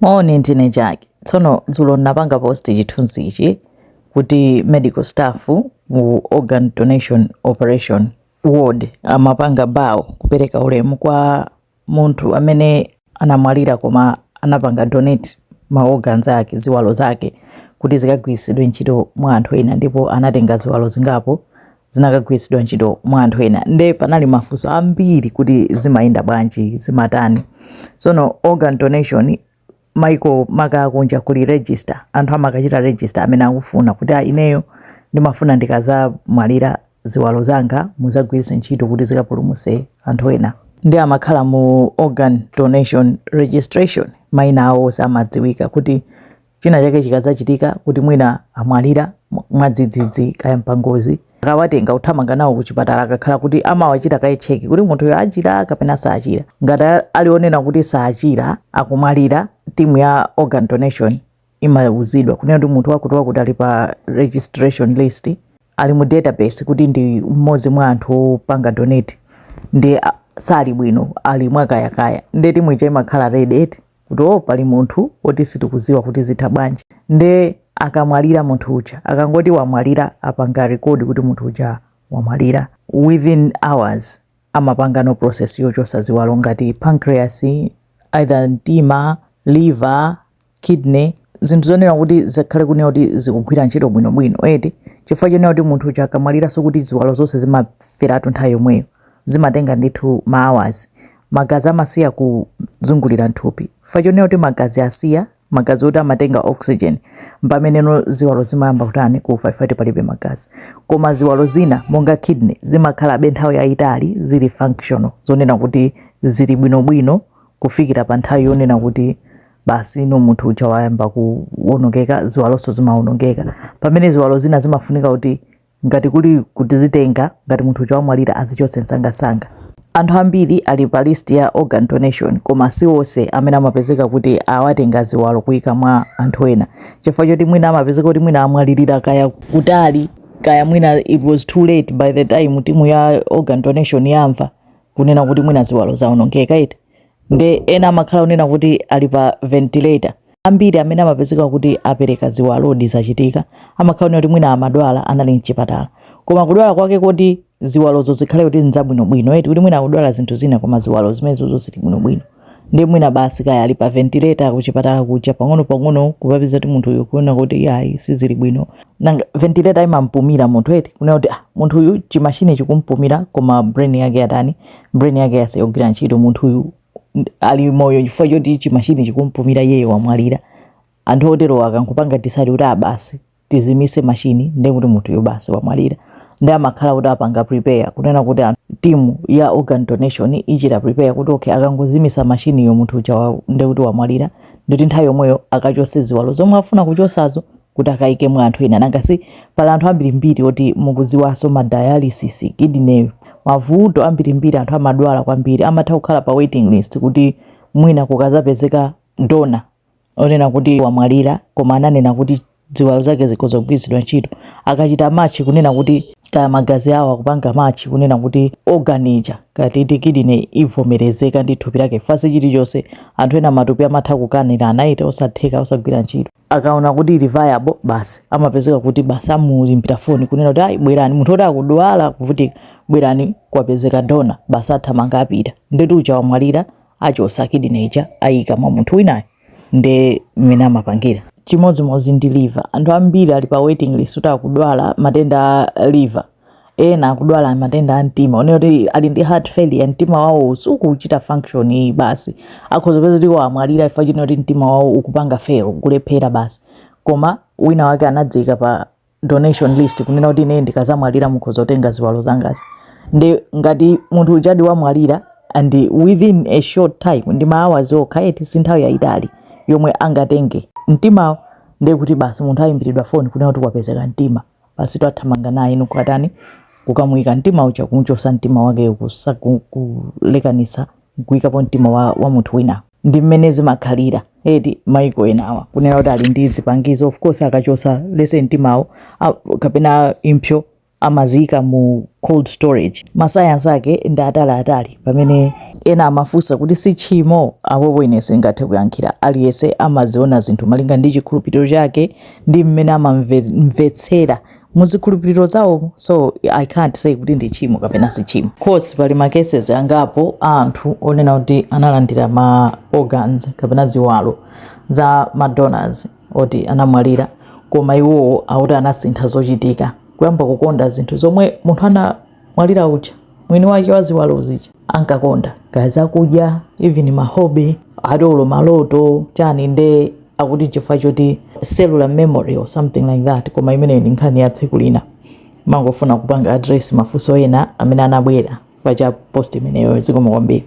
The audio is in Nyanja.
Moni, ndine Jack. Tsono dzulo ndinapanga post chithunzi ichi kuti medical staff mu organ donation operation ward amapanga bow, kupereka ulemu kwa munthu amene anamwalira koma anapanga donate ma organs ake, ziwalo zake, kuti zikagwiritsidwe ntchito mwa anthu ena, ndipo anatenga ziwalo zingapo zinakagwiritsidwa ntchito mwa anthu ena. Nde panali mafunso ambiri kuti zimayenda bwanji, zimatani. Tsono organ donation, maiko maka akunja kuli register, anthu amakachita register amene akufuna kuti, "Ah, ineyo ndimafuna ndikazamwalira ziwalo zanga muzagwiritse ntchito kuti zikapulumutse anthu ena." Ndi amakhala mu organ donation registration, mayina awo onse amadziwika kuti china chake chikazachitika, kuti mwina amwalira mwadzidzidzi, kaya mpangozi, akawatenga kuthamanga nawo kuchipatala, akakhala kuti amawachita kaye check kuti munthuyo achira kapena sachira. Ngati ali onena kuti sachira, akumwalira, timu ya organ donation imauzidwa kunena kuti munthu wakuti wakuti ali pa registration list, ali mu database kuti ndi mmodzi mwa anthu opanga donate, ndi sali bwino, ali mwakayakaya. Nde timu ija imakhala ready eti kuti, "Oh, pali munthu woti sitikuziwa kuti zitha bwanji." Nde akamwalira munthu uja, akangoti wamwalira, apanga record kuti munthu uja wamwalira, within hours amapanga no process yochosa ziwalo ngati pancreas, either mtima, liver, kidney, zinthu zonena kuti zikhale kunena kuti zikugwira ntchito bwinobwino eti, chifukwa chonena kuti munthu uja akamwalira kuti ziwalo zonse zimaferatu nthawi yomweyo, zimatenga ndithu ma hours. Magazi amasiya kuzungulira mthupi. Chifukwa chonena kuti magazi asiya, magazi oti amatenga oxygen, pameneno ziwalo zimayamba kutani? Kufa, ifati palibe magazi. Koma ziwalo zina monga kidney zimakhalabe nthawi yayitali zili functional, zonena kuti zili bwinobwino kufikira pa nthawi yonena kuti basi ino munthu uja wayamba kuwonongeka, ziwalonso zimawonongeka. Pamene ziwalo zina zimafunika kuti ngati kuli kutizitenga, ngati munthu uja wamwalira, azichotse msangasanga. Anthu ambiri ali pa list ya organ donation, koma si onse amene amapezeka kuti awatenga ziwalo kuyika mwa anthu ena, chifukwa choti mwina amapezeka kuti mwina amwalirira kaya kutali, kaya mwina it was too late by the time timu ya organ donation yamva kunena kuti mwina ziwalo zawonongeka iti. Nde ena amakhala kunena kuti ali pa ventilator. Ambiri amene amapezeka kuti apereka ziwalodi zachitika, amakhala kunena kuti mwina amadwala, anali mchipatala, koma kudwala kwake kuti ziwalozo zikhale kuti nzabwinobwino eti, kuti mwina akudwala zinthu zina koma ziwalo zimenezozo zili bwinobwino. Ndi mwina basi kaya ali pa ventilator kuchipatala kuja, pang'ono pang'ono kupapeza kuti munthu uyu kuona kuti yayi, sizili bwino. Nanga ventilator imampumira munthu eti, kunena kuti, ah, munthu uyu chimashini chikumpumira koma brain yake yatani? Brain yake yasiya kugwira ntchito. Munthu uyu ali moyo chifukwa choti chimashini chikumpumira, iyeyo wamwalira. Anthu otero akangopanga decide kuti, "Ah, basi, tizimise mashini," ndiye kuti munthuyo basi wamwalira. Ndi amakhala kuti apanga prepare kunena kuti timu ya organ donation ichita prepare kuti, okay, akangozimisa mashiniyo munthu uja ndiye kuti wamwalira, ndikuti nthawi yomweyo akachose ziwalo zomwe afuna kuchosazo kuti akayike mwa anthu ena. Nanga si pali anthu ambirimbiri oti mukuziwanso ma dialysis, kidney, mavuto ambirimbiri, anthu amadwala kwambiri, amatha kukhala pa waiting list kuti mwina kukazapezeka donor onena kuti wamwalira koma ananena kuti ziwalo zake zikhoza kugwiritsidwa ntchito. Akachita match kunena kuti kaya magazi awo akupanga match, kunena kuti organ ija, kati kidney, ivomerezeka ndi thupi lake fasi chilichonse. Anthu ena matupi amatha kukanirana ite, osatheka, osagwira ntchito. Akaona kuti ili viable, basi amapezeka kuti basi amulimbira foni kunena kuti, "Ayi, bwerani, munthu oti akudwala, kuvutika, bwerani, kwapezeka donor." Basi athamanga apita, ndetu uja wamwalira, achosa kidney ija, ayika mwa munthu winayo. Nde mmene amapangira. Chimodzimodzi ndi liver. Anthu ambiri ali pa waiting list kuti akudwala matenda a liver, ena akudwala matenda a mtima, onena kuti ali ndi heart failure, mtima wawo sukuchita function iyi, basi akhoza kupeza kuti wamwalira chifukwa chino kuti mtima wawo ukupanga fail, kulephera basi. Koma wina wake anadzika pa donation list kunena kuti, "Ine ndikazamwalira mukhoza kutenga ziwalo zangazi." Ndi ngati munthu ujadi wamwalira and within a short time, ndi ma hours okha eti, si nthawi yayitali yomwe angatenge mtimawo, ndiye kuti basi munthu ayimbiridwa foni kunena kuti kwapezeka mtima, basi twathamanga naye inu kukatani? Kukamuyika mtima uja, kumuchosa mtima wakeyo, kulekanisa, kuyikapo mtima wa munthu wina. Ndi mmene zimakhalira eti maiko enawa, kunena kuti ali ndi zipangizo. Of course akachosa lese mtimawo kapena impsyo, amaziyika mu cold storage. Masayansi ake ndi ataliatali pamene Ena amafunsa kuti si tchimo? Apopo ine sindingathe kuyankhira. Aliyense amaziona zinthu malinga ndi chikhulupiriro chake ndi mmene amamvetsera muzikhulupiriro zawo, so I can't say kuti ndi tchimo kapena si tchimo. Course pali ma cases angapo a anthu onena kuti analandira ma organs kapena ziwalo za ma donors oti anamwalira, koma iwowo akuti anasintha zochitika, kuyamba kukonda zinthu zomwe munthu anamwalira uja, mwini wake wa ziwalo zija, ankakonda, kaya zakudya, even ma hobby, ati olo maloto chani. Nde akuti chifukwa choti cellular memory or something like that. Koma imeneyo ndi nkhani ya tsiku lina. Mangofuna kupanga address mafunso ena amene anabwera pacha post imeneyo. Zikomo kwambiri.